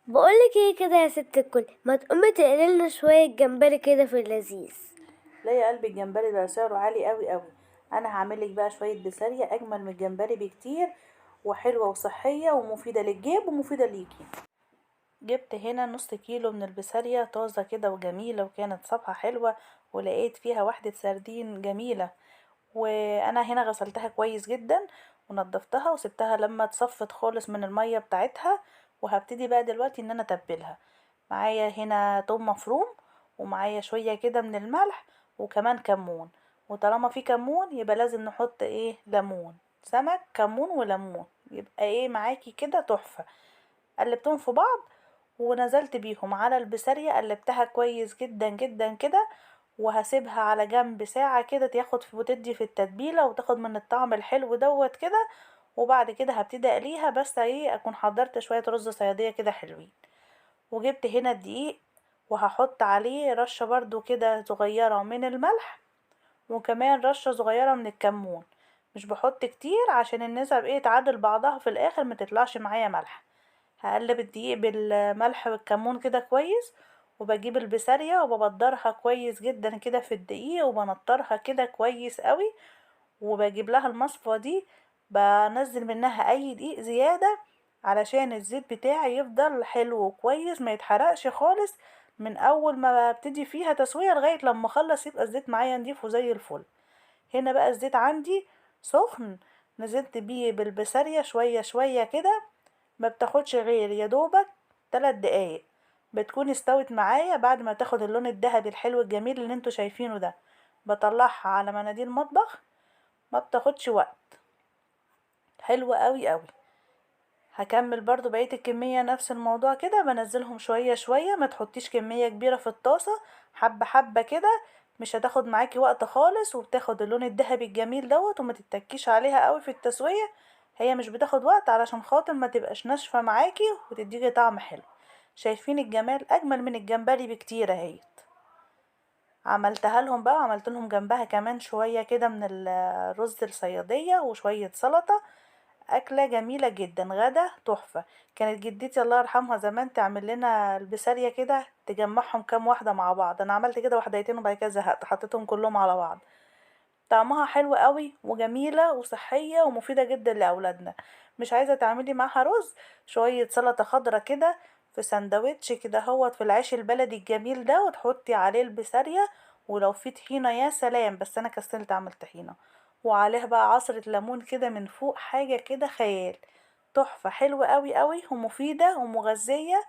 بقولك ايه كده يا ست الكل، ما تقومي تقللنا شوية جمبري كده في اللذيذ. لا يا قلبي، الجمبري بقى سعره عالي قوي قوي. انا هعملك بقى شوية بسارية اجمل من الجمبري بكتير، وحلوه وصحية ومفيدة للجيب ومفيدة ليكي. جبت هنا نص كيلو من البسارية طازة كده وجميلة، وكانت صفحة حلوة، ولقيت فيها واحدة سردين جميلة. وانا هنا غسلتها كويس جدا ونضفتها وسبتها لما اتصفت خالص من المية بتاعتها. وهبتدي بقى دلوقتي ان انا اتبلها. معايا هنا توم مفروم، ومعايا شوية كده من الملح، وكمان كمون. وطالما في كمون يبقى لازم نحط ايه؟ ليمون. سمك كمون وليمون، يبقى ايه معاكي كده تحفة. قلبتهم في بعض ونزلت بيهم على البسارية، قلبتها كويس جدا جدا كده، وهسيبها على جنب ساعة كده تاخد وتدي في التتبيلة وتاخد من الطعم الحلو دوت كده. وبعد كده هبتدي اقليها، بس ايه اكون حضرت شوية رز صيادية كده حلوين. وجبت هنا الدقيق وهحط عليه رشة برضو كده صغيرة من الملح، وكمان رشة صغيرة من الكمون. مش بحط كتير عشان النسب ايه تعادل بعضها في الاخر، ما تطلعش معايا ملح. هقلب الدقيق بالملح والكمون كده كويس، وبجيب البسارية وببدرها كويس جدا كده في الدقيق، وبنطرها كده كويس قوي، وبجيب لها المصفى دي بنزل منها اي دقيق زيادة علشان الزيت بتاعي يفضل حلو وكويس ما يتحرقش خالص. من اول ما ببتدي فيها تسوية لغاية لما اخلص يبقى الزيت معايا نضيف وزي الفل. هنا بقى الزيت عندي سخن، نزلت بيه بالبسارية شوية شوية كده، ما بتاخدش غير يا دوبك 3 دقايق بتكون استوت معايا. بعد ما تاخد اللون الذهبي الحلو الجميل اللي انتوا شايفينه ده، بطلعها على مناديل مطبخ، ما بتاخدش وقت، حلوة قوي قوي. هكمل برضو بقية الكمية نفس الموضوع كده، بنزلهم شوية شوية، ما تحطيش كمية كبيرة في الطاسة، حبة حبة كده، مش هتاخد معاكي وقت خالص، وبتاخد اللون الذهبي الجميل دوت، وما تتكيش عليها قوي في التسوية، هي مش بتاخد وقت علشان خاطر ما تبقاش ناشفة معاكي وتديكي طعم حلو. شايفين الجمال؟ اجمل من الجمبري بكتير اهيت. عملتها لهم بقى، وعملت لهم جنبها كمان شوية كده من الرز الصيادية وشوية سلطة. أكلة جميلة جدا، غدا تحفة. كانت جدتي الله يرحمها زمان تعمل لنا البسارية كده، تجمعهم كام واحدة مع بعض. أنا عملت كده واحدتين وبعد كده زهقت، حطيتهم كلهم على بعض. طعمها حلو قوي وجميلة وصحية ومفيدة جدا لأولادنا. مش عايزة تعملي معاها رز، شوية سلطة خضرة كده في سندوتش كده هوت في العيش البلدي الجميل ده، وتحطي عليه البسارية، ولو في طحينة يا سلام، بس أنا كسلت أعمل طحينة، وعليها بقى عصرة ليمون كده من فوق، حاجة كده خيال، تحفة، حلوة قوي قوي ومفيدة ومغذية.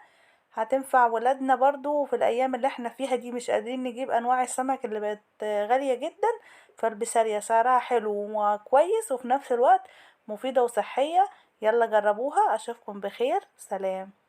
هتنفع ولادنا برضو في الأيام اللي احنا فيها دي، مش قادرين نجيب أنواع السمك اللي بقت غالية جدا، فالبسارية سعرها حلو وكويس وفي نفس الوقت مفيدة وصحية. يلا جربوها، أشوفكم بخير، سلام.